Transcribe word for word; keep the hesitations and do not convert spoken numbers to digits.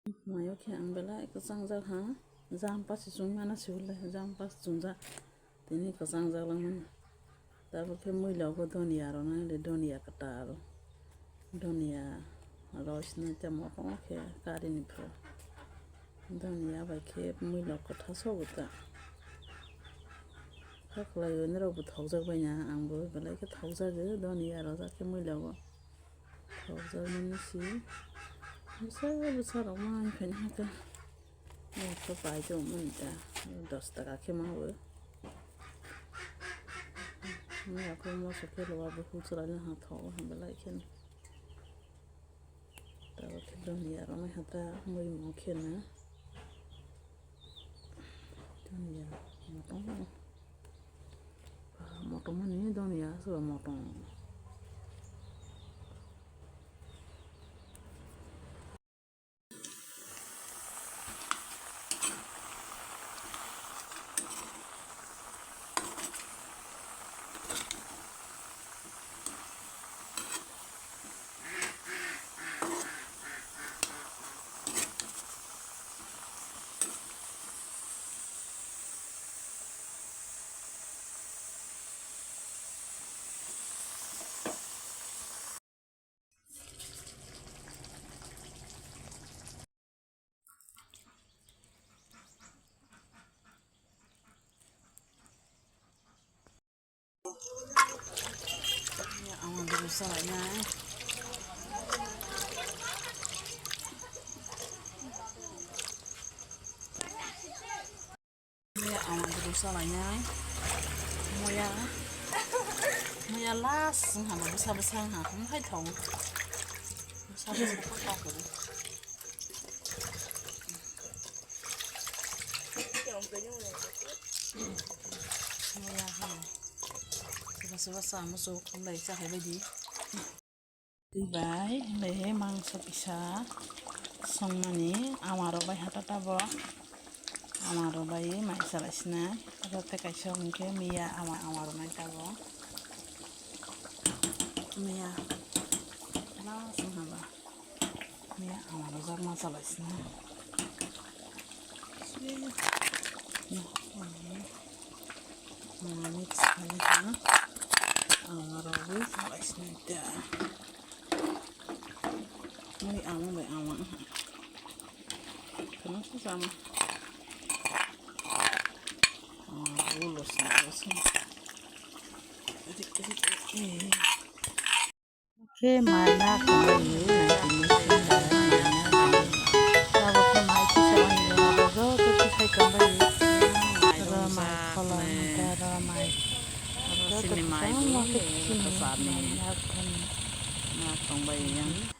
Mayo khe ang belai kwchangjak ha, jang pasi chwng mano se hwnle, jang pasi chwngjak tini kwchangjak langmani. Tabuk khe mui logo donia rok nang le, donia kwtal, donia rosna tei mokomo khe karini pho. Donia bai khe mui lok kwtha sobo ta. Kha khlai o nirok bo thokjak bai na, ang bo belai khe thokjago donia rojak khe mui logo. Thokjakmani si bwsa bwsa rok ma haino khe. Moso pai tongmani ta, dos taka khe ma bo. Mui aphuru moso khe lowa bo huchalaina ha thogo ha belai kheno. Tabuk khe donia rok nai ha ta mui mo khe na. Donia motong. Motong mani donia soba motong. Ang dulu salainai. Muya ang dulu salainai. Muya. Muya last wngha no bwsa bwsa wngha. Wngkhai thong. Bwsa bwsa kok kok. Soba soba sa muchuk wng bai cha hai bai di. Twi bai bai mangso kisa songmani ama rok bai hata tabok ama rok bai mai salai sinai aro tei kaisa hwnkhe miya ama ama rok nai tabok miya last wngha ba. Miya ama rwjakma chalaisina. Mix khaina ama rwgwi chalaisina ta. Mui ama bai ama. Khana se sama. Ama ulo sina sina. Khe mai na khambai ni nai tini khe mai na khambai. Abo khe mai kisa wani joto khe sai khambai. Ro mai khola mata ro mai. Joto kisa ma khe chini mai na khambai. Na khambai yang.